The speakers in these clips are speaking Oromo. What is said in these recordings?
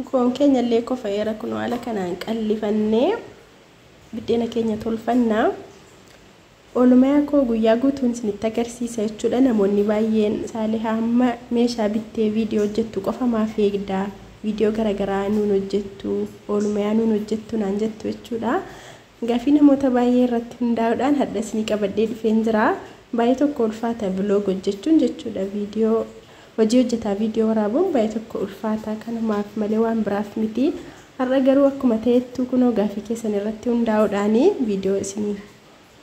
Bukoon keenya illee kofa'eera kunoo haala kanaan qallifannee biddeena keenya tolfannaa. Oolmaa koo guyyaa guutuun isinitti agarsiisa jechuudha. Namoonni baay'een Saalihaa amma meeshaa bittee viidiyoo hojjettu qofa maaf eegdaa? Viidiyoo garaagaraa nuun hojjettu, oolmaa nuun hojjettu naan jettu jechuudha. Gaaffii namoota baay'ee irratti hundaa'uudhaan hadha isinii qabadhee dhufeen jira. Baay'ee tokko ulfaata vlog hojjechuun jechuudha. Viidiyoo hojii hojjetaa viidiyoo waraabuun baay'ee tokko ulfaata. Kanumaaf malee waan biraaf miti. Har'a garuu akkuma ta'ettu kunoo gaaffii keessan irratti hundaa'uudhaan viidiyoo isinii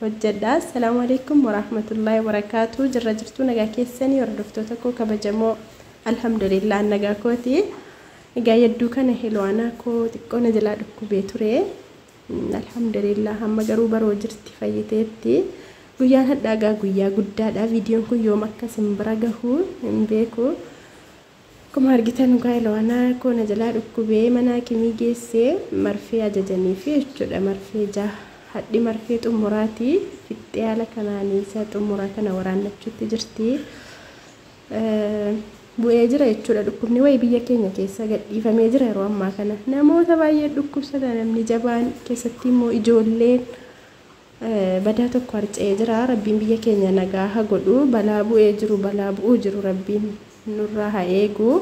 hojjedha. Assalaamu alaikum warahmatullaahi wabarakaatu. Jirra jirtuu nagaa keessanii hordoftoota koo kabajamoo, alhamdulillah nagaa kooti. Egaa yedduu kana Helowaanaa koo xiqqoo na jalaa dhukkubee ture. Alhamdulillah amma garuu baroo jirti, fayyiteetti. Guyyaan hadhaa egaa guyyaa guddaadha. Viidiyoon kun yoom akka isin bira gahu hin beeku. Akkuma argitan dhugaa Helowaanaa koo na jalaa dhukkubee mana hakimii geessee marfee ajajaniifi jechuudha. Marfee jaha. Hadhi marfee xumuraati. Fixxee haala kanaan isa xumuraa kana waraannachuutti jirti. Bu'ee jira jechuudha. Dhukkubni wayii biyya keenya keessa gadhiifamee jira yeroo ammaa kana. Namoota baay'ee dhukkubsata namni jabaan, keessatti immoo ijoolleen badaa tokko harca'ee jira. Rabbiin biyya keenya nagaa haa godhu. Balaa bu'ee jiru, balaa bu'uu jiru Rabbiin nurraa haa eegu.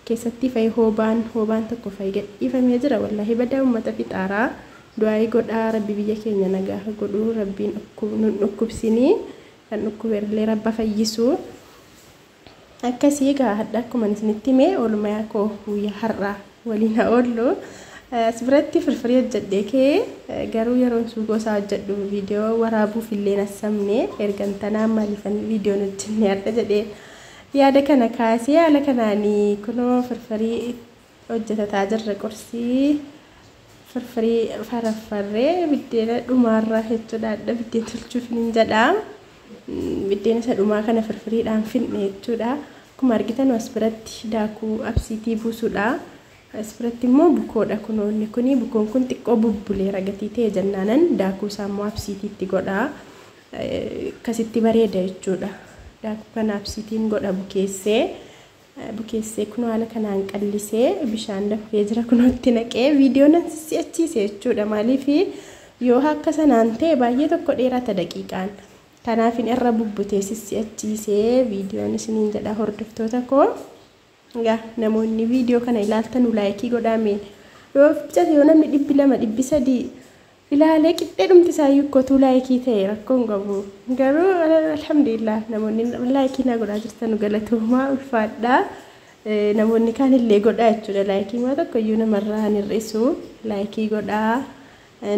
Keessatti fa'i hoobaan tokko fa'i gadhiifamee jira. Wallaahi badaa uummata fixaaraa. Du'aayii godhaa, Rabbi biyya keenya nagaa haa godhu. Rabbiin nun dhukkubsinii, kan dhukkubeellee Rabba fayyisu. Akkasii egaa hadha akkuma isinitti hime oolmaa koo guyyaa har'aa waliin haa oollu. As biratti firfirii hojjedhee kee garuu yeroon suugoo isaa hojjedhu viidiyoo waraabuuf illee nassamne. Ergan tanaa maaliifan viidiyoon hojjenne har'a jedhee yaada kana kaasee haala kanaanii kunoo firfirii hojjetataa jirra. Qursii firfirii faraffarree biddeena dhumaarra jechuudha. Adda biddeen tolchuuf hin jedha. Biddeena isa dhumaa kana firfiriidhaan finne jechuudha. Akkuma argitan as biratti daakuu absiitii buusuudha. As biratti immoo bukoodha kunoonni kuni. Bukoon kun xiqqoo bubbuleera gatii ta'e jennaanan daakuu isaa immoo absiitiitti godha. Akkasitti bareeda jechuudha. Daakuu kana absiitiin godha bukeessee. Bukeessee kunoo haala kanaan qallisee bishaan danfee jira kunootti naqee viidiyoo nan si'achiise jechuudha. Maaliif yoo akka sanaan ta'e baay'ee tokko dheerata daqiiqaan. Kanaafin irra bubbutee si'achiisee viidiyoon isiniin jedha hordoftoota koo. Egaa namoonni viidiyoo kana ilaaltan laayikii godhaame. Yoo bicate yoo namni 200 300 ilaalee qixxee dhumti isaa kotuu laayikii ta'e rakkoo hin qabu. Garuu alhamdulillah namoonni laayikii naa godhaa jirtan galatoomaa, ulfaadhaa. Namoonni kaan illee godhaa jechuudha. Laayikii maa tokko iyyuu namarraa hin hir'isu. Laayikii godhaa.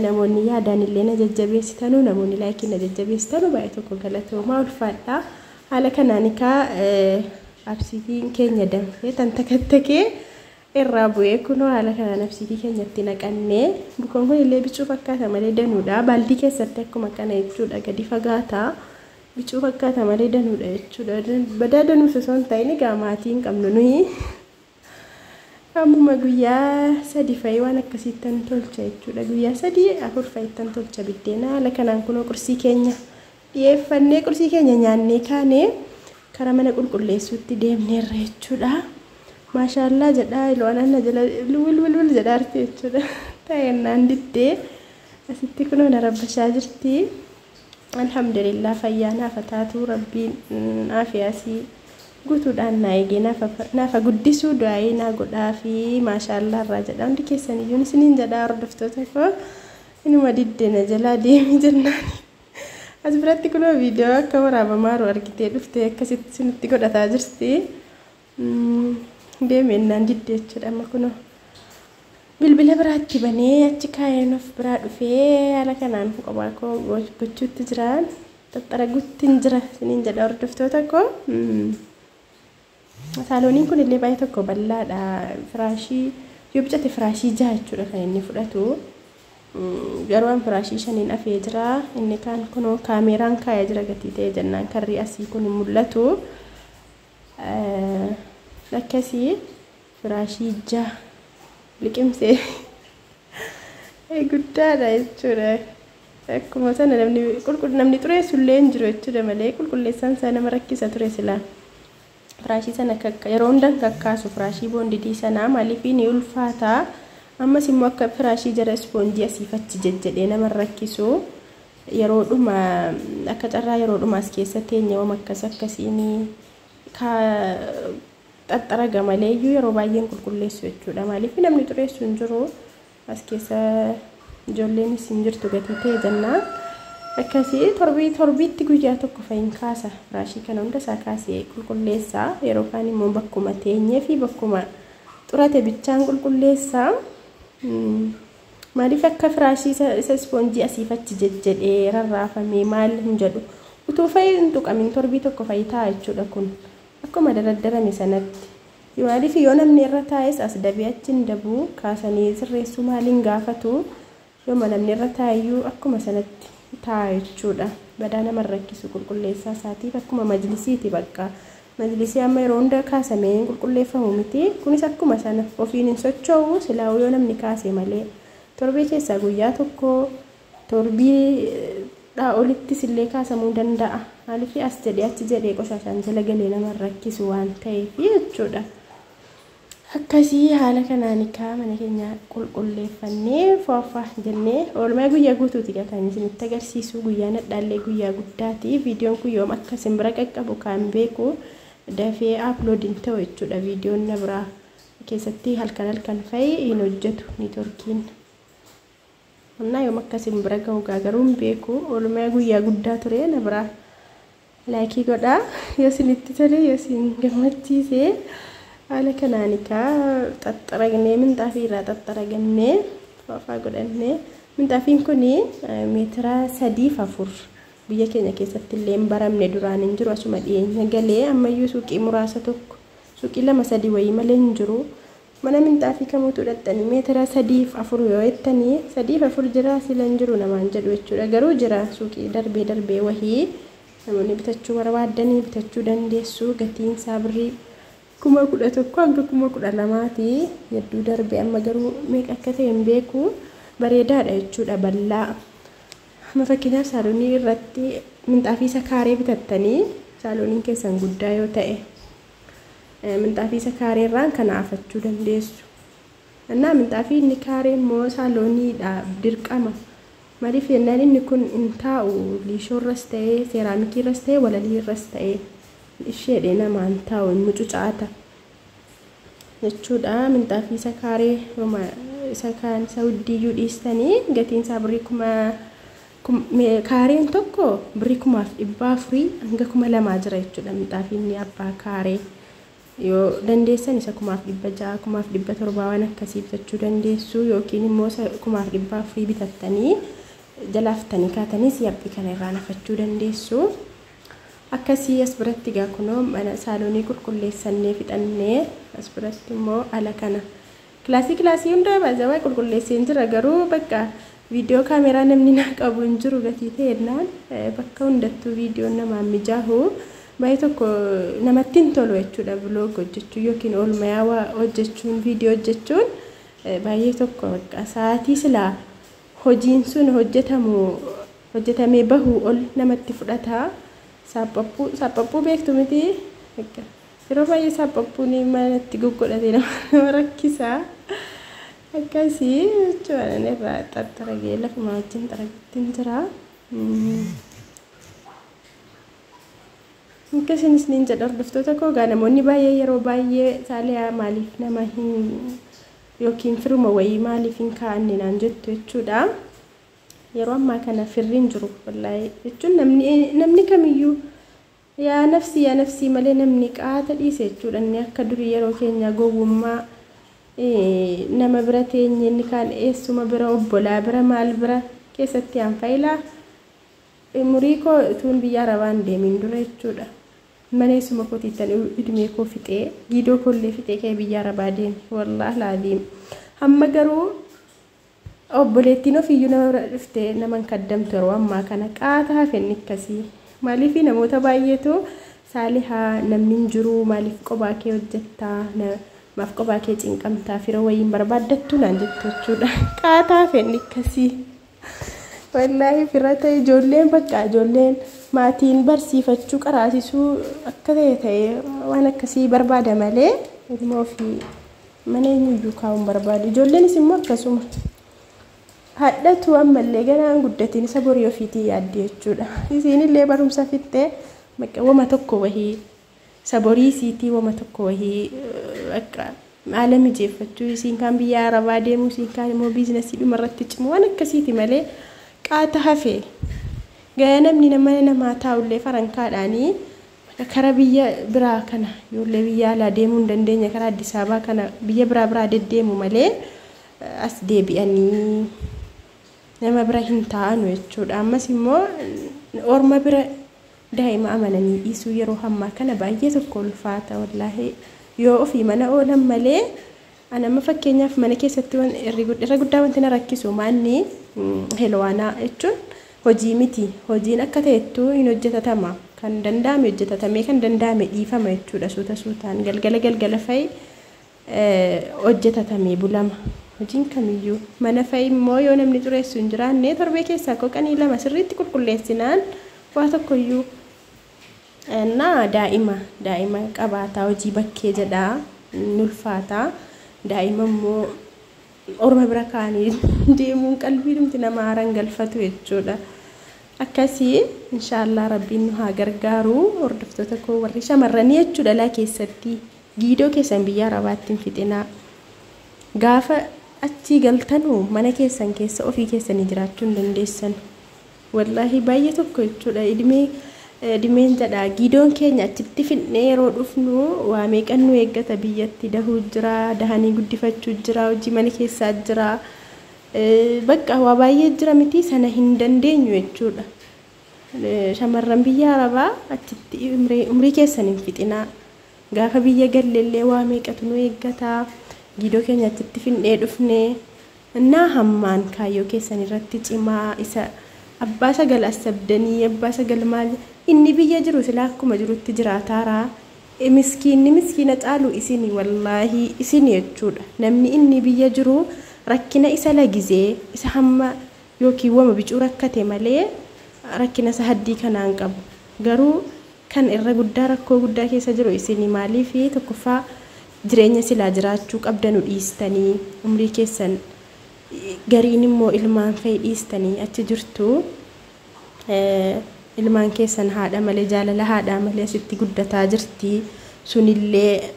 Namoonni yaadaan illee na jajjabeessitanuu, namoonni laayikii na jajjabeessitanuu baay'ee tokko galatoomaa, ulfaadhaa. Haala kanaan egaa absiitiin keenya danfee tan takattakee irraa bu'ee kunoo haala kanaan absiitii keenyatti naqannee bukoon kun illee bicuu fakkaata malee danuudha. Baaldii keessatti akkuma kana jechuudha gadi fagaata. Bicuu fakkaata malee danuudha jechuudha. Badaa danuus osoo hin ta'in egaa maatii hin qabnu nuyi. Ammuma guyyaa 3 fa'i waan akkasiittan tolcha jechuudha. Guyyaa 3 4 fa'ittan tolcha biddeena. Haala kanaan kunoo qursii keenya dhiyeeffannee qursii keenya nyaannee kaanee karaa mana qulqulleessuutti deemneerra jechuudha. Maashaallaa jedhaa Iloonaan na jala wil wil wil jedhaa jirti jechuudha. Ta'ennaan diddee asitti kunoo na rabbashaa jirti. Alhamdulillah fayyaa naafa taatu, Rabbiin aafiyaasii guutuudhaan naa eegee naafa guddisuu du'aayii naa godhaa fi maashaallaa irraa jedha. Hundi keessan iyyuu isiniin jedhaa hordoftoota koo, inuma didde na jalaa deemi jennaan. As biratti kunoo viidiyoo akka waraabamaa jiru argitee dhuftee akkasitti isinitti godhataa jirti. Deemennaan didde jechuudha. Amma kunoo bilbila biraatti banee achi kaayeen of biraa dhufee haala kanaan kophaa koo gochuutti jira. Xaxxaraguutti hin jira isiniin jedha hordoftoota koo. Saalooniin kun illee baay'ee tokko bal'aadha. Firaashii yoo bicate firaashii 6 jechuudha kan inni fudhatu. Garuu an firaashii 5n afee jira. Inni kaan kunoo kaameeraan kaayee jira gatii ta'e jennaan karri asii kun hin mul'atu. Akkasii firaashii 6 liqimsee guddaadha jechuudha. Akkuma sana namni xureessu illee hin jiru jechuudha malee qulqulleessaan isaa nama rakkisa ture silaa. Firaashii sana yeroo hundan kakkaasu firaashii boondidii sanaa maaliif ni ulfaata. Ammas immoo akka firaashii jara ispoonjii asiif achi jejjedhee nama rakkisu yeroodhuma akka carraa yeroodhuma as keessa teenye akkas akkasiin xaxxaraga malee iyyuu yeroo baay'een qulqulleessu jechuudha. Maaliif namni xureessu hin jiru as keessa ijoolleenis hin jirtu gatii ta'e jennaan. Akkasii torbii torbiitti guyyaa tokko fa'iin kaasa firaashii kana hunda isaa kaasee qulqulleessaa. Yeroo kaan immoo bakkuma teenyee fi bakkuma xurate bichaan qulqulleessaa. Maaliif akka firaashii isa ispoonjii asiif achi jejjedhee rarraafamee maal hin jedhu utuu fa'i hin tuqamin torbii tokko fa'i taa'a jechuudha kun akkuma daraddarame sanatti. Maaliif yoo namni irra taa'es as dabee achi hin dabuu kaasanii sirreessuu maaliin gaafatu yooma namni irra taa'eyyuu akkuma sanatti taa'a jechuudha. Badaa nama rakkisu qulqulleessaa isaatiif akkuma majlisiiti bakka. Majlisii amma yeroo hunda kaasamee hin qulqulleeffamu miti. Kunis akkuma sana ofiin hin socho'u silaa'uu yoo namni kaase malee. Torbee keessaa guyyaa tokko torbiidhaa olittis illee kaasamuu danda'a. Maaliif as jedhee achi jedhee qoshaashaan jala galee nama rakkisu waan ta'eef jechuudha. Akkasii haala kanaan egaa mana keenya qulqulleeffannee fooffaa jennee oolmaa guyyaa guutuuti kan isinitti agarsiisu. Guyyaan hadhaallee guyyaa guddaati. Viidiyoon kun yoom akka isin bira qaqqabu kan beeku dafee upload hin ta'u jechuudha. Viidiyoon na biraa keessatti halkan halkan fa'i hin hojjetu niitoorkiin. Innaa yoom akka isin bira gahu garuu hin beeku. Oolmaa guyyaa guddaa ture na biraa laayikii godhaa yoo isinitti tole yoo isin gammachiise. Haala kanaan egaa xaxxaragnee minxaafii irraa xaxxaragannee faafaa godhannee minxaafiin kun meetira 3 4 biyya keenya keessatti illee hin baramne duraan hin jiru asuma dhiyeenya galee ammayyuu suuqii muraasa tokko suuqii 2 3 wayii malee hin jiru. Mana minxaafii kamuutu hidhattanii meetira 3 4 yoo jettanii 3 4 jira sila hin jiru namaan jedhu jechuudha. Garuu jira suuqii darbee darbee wahii namoonni bitachuu barbaaddanii bitachuu dandeessu. Gatiin isaa birrii 11,000 hanga 12,000ti hedduu darbe amma garuu meeqa akka ta'e hin beeku. Bareedaadha jechuudha bal'aa. Amma fakkeenyaaf saaloonii irratti minxaafii isa kaaree bitattanii saalooniin keessan guddaa yoo ta'e minxaafii isa kaaree irraan kana afachuu dandeessu. Innaa minxaafii inni kaaree immoo saalooniidha dirqama. Maaliif jennaan inni kun hin taa'u liishoorras ta'ee seeraamikiirras ta'ee walaliirras ta'ee isheedhe namaan taa'u hin mucucaata jechuudha. Minxaafii isa kaaree isa kaan isa huddiyyuu dhiistanii gatiin isaa birrii kuma kaareen tokko birrii 4,400 hanga 2,000 jira jechuudha. Minxaafii inni abbaa kaaree yoo dandeessan isa 6,600 6,700 waan akkasii bitachuu dandeessu yookiin immoo isa 4,400 bitattanii jalaaftanii kaatanii si'aphii kana irraa nafachuu dandeessu. Akkasii as biratti egaa kunoo mana saaloonii qulqulleessannee fixannee as biratti immoo ala kana kilaasii kilaasii hunda baazawaa qulqulleessee jira garuu bakka viidiyoo kaameraa namni naa qabu hin jiru gatii ta'ennaan bakka hundattuu viidiyoon namaan mijaahu baay'ee tokko namatti hin tolu jechuudha. Vlog hojjechuu yookiin oolmayaa hojjechuun viidiyoo hojjechuun baay'ee tokko bakka sa'aatii silaa hojiin sun hojjetamu hojjetamee bahuu ol namatti fudhata. Saaphaphuu saaphaphuu beektu miti yeroo baay'ee saaphaphuun manatti goggodhatee nama rakkisa. Akkasii jechuudha irraa xaxxaragee lafuma wajjin xaragittiin jira. Akkasinis niin jedha hordoftoota koo egaa namoonni baay'ee yeroo baay'ee saaliyaa maaliif nama hin yookiin firuma wayii maaliif hin kaa'anne naan jettu jechuudha. Yeroo ammaa kana firri hin jiru wallaahi jechuun namni kamiyyuu yaa nafsii yaa nafsii malee namni qaata dhiise jechuudha. Inni akka durii yeroo keenya gowwummaa nama bira teenye inni kaan eessuma bira obbolaa bira maal bira keessatti aan faayilaa umurii koo utuun biyya arabaan deemin dura jechuudha. Mana eessuma kootiittan idmee koo fixee giidoo koollee fixee ka'ee biyya arabaa deeme wallaahi laadiim. Hamma garuu obboleettiin ofiiyyuu nama bira dhuftee nama hin kaddamtu yeroo ammaa kana qaata hafenni akkasii. Maaliif namoota baay'eetu saalihaa namni hin jiru maaliif kophaa kee hojjettaa maaf kophaa kee cinqamtaa fira wayiin barbaaddattu naan jettu jechuudha. Qaata hafenni akkasii. Wallaahi fira ta'e ijoolleen bakka ijoolleen Maatiin barsiifachuu qaraasisuu akka ta'e ta'ee waan akkasii barbaada malee ilma ofii mana eenyuyyuu kaa'uun barbaadu. Ijoolleenis immoo akkasuma. Hadhatu ammallee ganaan guddatiin isa borii ofiitii yaaddi jechuudha. Isiinillee barumsa fixxee wama tokko wahii isa borii isiitii wama tokko wahii akka haala mijeeffachuu, isiin kaan biyya arabaa deemuu, isiin kaan immoo biizinasii dhumarratti cimu, waan akkasiiti malee qaata hafe. Gaya namni mana namaa taa'ullee farankaadhaanii kara biyya biraa kana ijoollee biyya alaa deemuu hin dandeenye karaa Addis Ababaa kana biyya biraa biraa deddeemu malee as deebi'anii nama bira hin taa'anu jechuudha. Ammas immoo orma bira daa'ima amananii dhiisuu yeroo ammaa kana baay'ee tokko ulfaata wallaahi. Yoo ofii mana oolan malee ani amma fakkeenyaaf mana keessatti irra guddaa wanti na rakkisu maanni helwaanaa jechuun hojii miti. Hojiin akka ta'ettuu hin hojjetatama. Kan danda'ame hojjetatamee kan danda'ame dhiifama jechuudha. Suuta suutaan galgala galgala fa'i hojjetatamee bulama. Hojiin kamiyyuu mana fa'i immoo yoo namni xureessu hin jiraanne torbee keessaa qoqanii 2 sirriitti qulqulleessinaan waa tokkoyyuu. Na daa'ima qabaataa hojii bakkee jedhaa nulfaataa. Daa'ima immoo orma bira kaanii deemuun qalbiidhumti nama haaraan galfatu jechuudha. Akkasii inshaallah rabbiin nu haa gargaaru. Hordoftoota koo warri shamarranii jechuudha laa keessatti giidoo keessan biyya arabaatti hin fixinaa. Gaafa achii galtanuu mana keessan keessa ofii keessanii jiraachuu hin dandeessan. Wallaahi baay'ee tokko jechuudha. Idimeen jedha giidoon keenya achitti fidnee yeroo dhufnu waa meeqan nu eeggata. Biyyatti dahuu jira, dahanii guddifachuu jira, hojii mana keessaa jira, bakka waa baay'ee jira miti, sana hin dandeenyu jechuudha. Shamarran biyya arabaa achitti umrii keessan hin fixinaa. Gaafa biyya galleellee waa meeqatu nu eeggata. Giidoo keenya achitti fidnee dhufnee innaa hammaan kaayyoo keessan irratti cimaa. Isa abbaa sagal asabdanii abbaa sagal maal inni biyya jiru silaa akkuma jirutti jiraataaraa. Miskiinni miskiina caalu isini wallaahi isini jechuudha. Namni inni biyya jiru rakkina isa lagizee isa hamma yookiin wama bicuu rakkate malee rakkina isa haddii kanaan qabu. Garuu kan irra guddaa rakkoo guddaa keessa jiru isini. Maaliif tokkoffaa jireenya silaa jiraachuu qabdanu dhiistanii umrii keessan gariin immoo ilmaan fa'i dhiistanii achi jirtu. Ilmaan keessan haadha malee jaalala haadhaa malee asitti guddataa jirti. Sunillee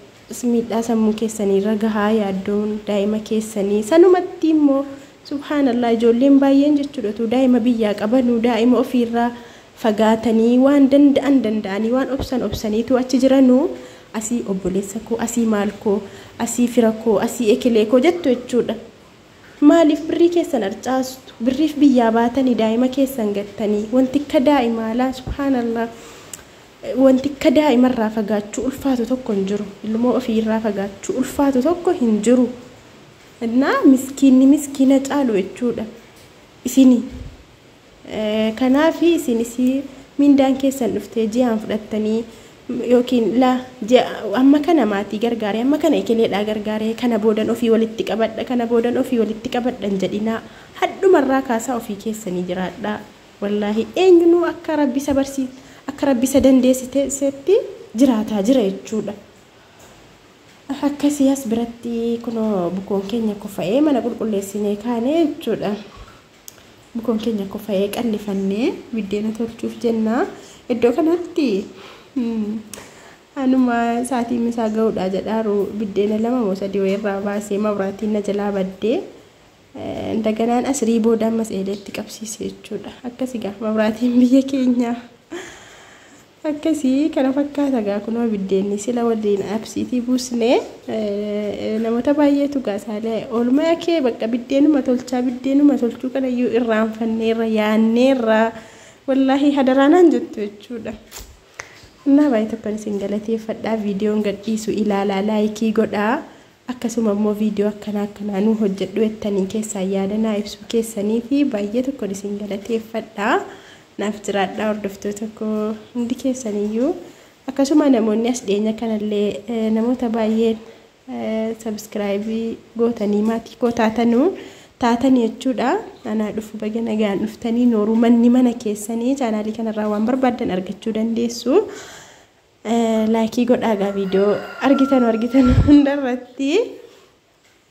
miidhaa sammuu keessanii irra gahaa yaaddoon daa'ima keessanii. Sanumatti immoo subhaanallah ijoolleen baay'een jechuudha daa'ima biyyaa qabanuu daa'ima ofiirraa fagaatanii waan danda'an danda'anii waan obsan obsaniitu achi jiranuu asii obboleessa koo, asii maal koo, asii fira koo, asii ekilee koo jettu jechuudha. Maaliif birrii keessan arcaastu? Birriif biyyaa baatanii daa'ima keessan gattanii wanti akka daa'imaa laa subhaanallah wanti akka daa'imarraa fagaachuu ulfaatu tokko hin jiru. Ilmoo ofiirraa fagaachuu ulfaatu tokko hin jiru. Innaa miskiinni miskiina caalu jechuudha. Isini kanaafi isinis mindaan keessan dhuftee ji'aan fudhattanii yookiin laa amma kana maatii gargaaree amma kana ekileedhaa gargaaree kana boodan ofii walitti qabadha, kana boodan ofii walitti qabadhan jedhinaa. Hadhumarraa kaasaa ofii keessanii jiraadhaa. Wallaahi eenyunuu akka rabbi isa barsiis akka rabbi isa dandeessisetti jiraataa jira jechuudha. Akkasii as biratti kunoo bukoon keenya kofa'ee mana qulqulleessinee kaanee jechuudha. Bukoon keenya kofa'ee qallifannee biddeena tolchuuf jenna. Iddoo kanatti anuma sa'aatii misaa ga'uudha jedhaaru biddeena 2 moo 3 wayirraa baasee mabraatiin na jalaa baddee indaganaan asrii booda ammas eeleetti qabsiise jechuudha. Akkasii gaa mabraatiin biyya keenyaa. Akkasii kana fakkaata gaa kunoo biddeenni sila waliin absiitii buusnee namoota baay'eetu gaa saalee oolmaa kee bakka biddeenuma tolchaa biddeenuma tolchuu kanayyuu irraanfanneerra yaanneerra wallaahi hadaraanaan jettu jechuudha. Innaa baay'ee tokkon isin galateeffadhaa. Viidiyoon gadhiisu ilaalaa, laayikii godhaa. Akkasuma immoo viidiyoo akkanaa akkanaa nuu hojjedhu jettanii keessaa yaada naa ibsuu keessanii fi baay'ee tokkon isin galateeffadhaa. Naaf jiraadhaa hordoftoota koo hundi keessaniyyuu. Akkasuma namoonni as dhiyeenya kanallee namoota baay'een sabiskiraayibii gootanii maatii koo taatanuu taatan jechuudha. Anaa dhufu baga nagaan dhuftanii nooruu manni mana keessanii chaanaalii kanarraa waan barbaaddan argachuu dandeessu. Laayikii godhaa viidiyoo argitan hundarratti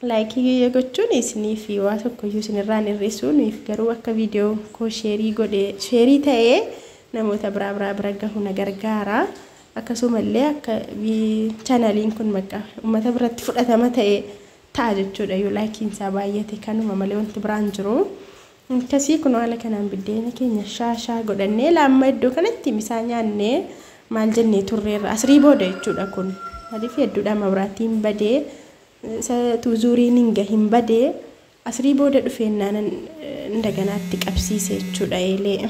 laayikii gochuun isiniif waa tokkoyyuu isinirraan hir'isu nuuf garuu akka viidiyoo koo sheerii godhee sheerii ta'ee namoota biraa biraa bira gahu na gargaara. Akkasumallee akka chaanaaliin kun maqaa uummata biratti fudhatama ta'e ta'a jechuudha yoo laayikiin isaa baay'ate kanuma malee wanti biraan jiru. Akkasii kun haala kanaan biddeena keenya shaashaa godhannee laamma iddoo kanatti misaa nyaannee maal jennee turreerra asrii booda jechuudha kun. Maaliif hedduudha mabiraatiin badee tuuzuuriin hin gahin badee asrii booda dhufeennaan indaganaatti qabsiise jechuudha eelee.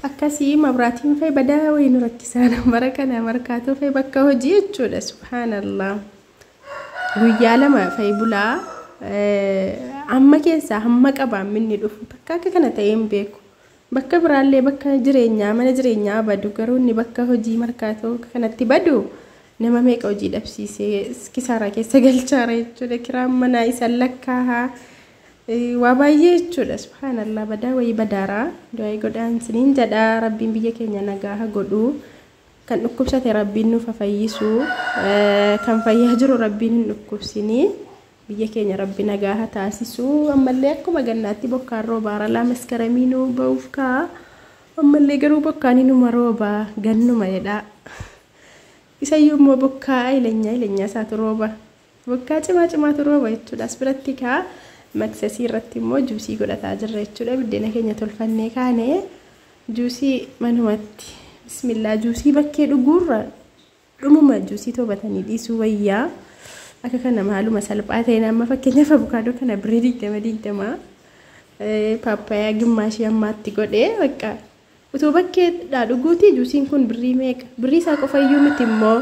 Akkasii mabiraatiin fa'i badaa wayii nu rakkisaan bara kana markaatoo fa'i bakka hojii jechuudha subhaanallah. Guyyaa lama fa'i bulaa amma keessaa hamma qabaan minni dhufu bakka akka kana ta'ee hin beeku. Bakka biraallee bakka jireenyaa mana jireenyaa badu garuu inni bakka hojii markaatoo kanatti badu nama meeqa hojii dhabsiisee kisaaraa keessa galchaara jechuudha. Kiraan manaa isa lakkaahaa waa baay'ee jechuudha. Subhaanallah badaa wayii badaaraa du'aa godhaan siniin jedhaa rabbiin biyya keenya nagaa haa godhu. Kan dhukkubsate rabbiin nuuf haa fayyisu kan fayyaa jiru rabbiin hin dhukkubsini biyya keenya rabbi nagaa haa taasisu. Ammallee akkuma gannaatti bokkaan roobaara laa maskaramii nuu ba'uuf ka'a. Ammallee garuu bokkaan inuma roobaa gannuma jedha. Isayyuu immoo bokkaa ileenyaa isaatu rooba. Bokkaa cimaa cimaatu rooba jechuudha. As biratti kaa maksasii irratti immoo juusii godhataa jirra jechuudha. Biddeena keenya tolfannee kaane juusii manumatti. Bismillah juusii bakkee dhuguurra dhumuma juusii toobatanii dhiisuu wayyaa. Akka kana maaluma salphaa ta'een amma fakkeenyaaf abukaadoo kana birrii 20 paappayaa gimmaashii ammaatti godhee bakka utuu bakkeedhaa dhuguutii juusiin kun birrii meeqa birrii isaa qofayyuu miti immoo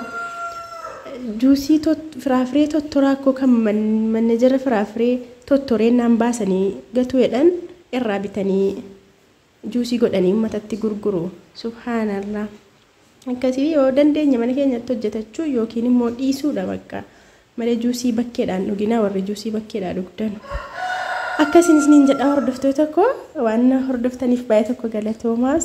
juusii firaafiree tottoraa akkoo kan manajara firaafiree tottoreen naan baasanii gatuu jedhan irraa bitanii juusii godhanii uummatatti gurguru subhaanallah. Akkasii yoo dandeenya mana keenyatti hojjetachuu yookiin immoo dhiisuudha bakka malee juusii bakkeedhaan dhuginaa warri juusii bakkeedhaa dhugdan. Akkasiin isiniin jedha hordoftoota koo waan hordoftaniif baay'ee tokko galatoomaa.